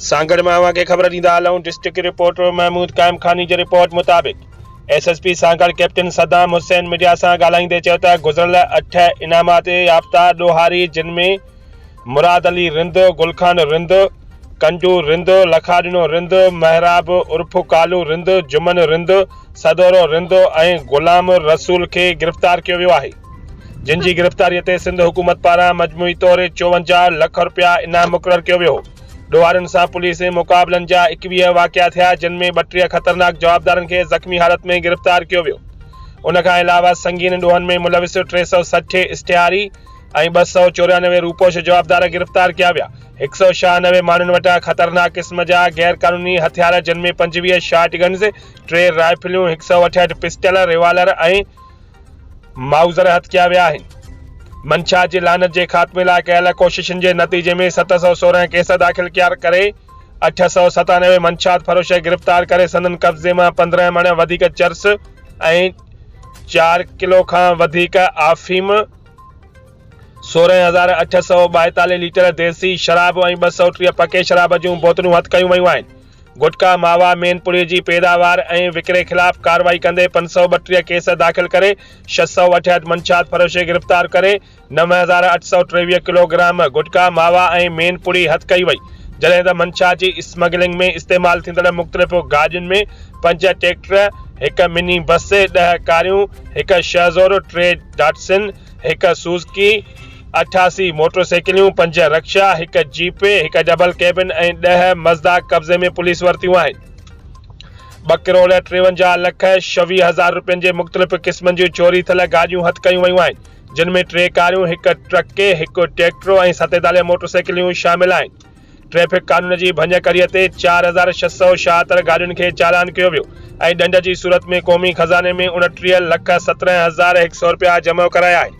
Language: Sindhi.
سانگهڙ مان اوهان کي خبر ڏيندا هلون ڊسٽرڪٽ رپورٽر محمود قائم خاني جي رپورٽ مطابق S S P Sanghar captain Saddam Hussain media سان ڳالهائيندي چيو ته گذريل اٺ انعامات يافته ڏوهاري جن ۾ مراد علي رند، گل خان رند، ڪنڊو رند، لکاڏنو رند، محراب عرف ڪالو رند، جمن رند، سدورو رند ۽ غلام رسول کي گرفتار ڪيو ويو آهي، جن جي گرفتاري تي سنڌ حڪومت پاران مجموعي طور 54 لک رپيا انعام مقرر ڪيو ويو هو. ڏوهارين سان پوليس مقابلن جا 21 واقعا ٿيا، جن ۾ 32 خطرناڪ جوابدارن کي زخمي حالت ۾ گرفتار ڪيو ويو. ان کان علاوه سنگين ڏوهن ۾ ملوث 360 اشتهاري ۽ 294 روپوش جوابدار گرفتار ڪيا ويا. 196 ماڻهن وٽان خطرناڪ قسم جا غير قانوني هٿيار جن ۾ 25 شارٽ گنز، ٽي رائفليون، 168 پسٽل، ريوالر ۽ مائوزر هٿ ڪيا ويا آهن. منشيات جي لعنت جي خاتمي لاء ڪيل ڪوششن جي نتيجي ۾ 716 ڪيس داخل ڪيا ڪري 897 منشيات فروش گرفتار ڪري سندن قبضي مان 15 مڻ وڌيڪ چرس ۽ چار ڪلو کان وڌيڪ آفيم، 16842 ليٽر ديسي شراب ۽ 230 پڪي شراب جون بوتلون هٿ ڪيون ويون آهن. گٽڪا، ماوا، مين پڙي جي پيداوار ۽ وڪري خلاف ڪارروائي ڪندي 532 ڪيس داخل ڪري 668 منشيات فروش گرفتار ڪري 9823 ڪلو گرام گٽڪا، ماوا ۽ مين پڙي هٿ ڪئي وئي، جڏهن ته منشيات جي اسمگلنگ ۾ استعمال ٿيندڙ مختلف گاڏين ۾ پنج ٽريڪٽر، هڪ مني بس، ڏهه ڪاريون، هڪ شهزور، ٽي ڊاٽسن، هڪ سوزڪي، 88 موٽر سائيڪليون، پنج رڪشا، هڪ جيپ، هڪ ڊبل ڪيبن ۽ ڏهه مزدا قبضي ۾ پوليس ورتيون آهن. ٻه ڪروڙ 53 لک 26 هزار رپين جي مختلف قسمن جون چوري ٿيل گاڏيون هٿ ڪيون ويون آهن، جن ۾ ٽي ڪاريون، هڪ ٽرڪ، هڪ ٽريڪٽر ۽ 47 موٽر سائيڪليون شامل آهن. ٽريفڪ قانون جي ڀڃڪڙي تي 4676 گاڏين کي چالان ڪيو ويو ۽ ڏنڊ جي صورت ۾ قومي خزاني ۾ 29 لک 17 هزار 100 رپيا جمع ڪرايا آهن.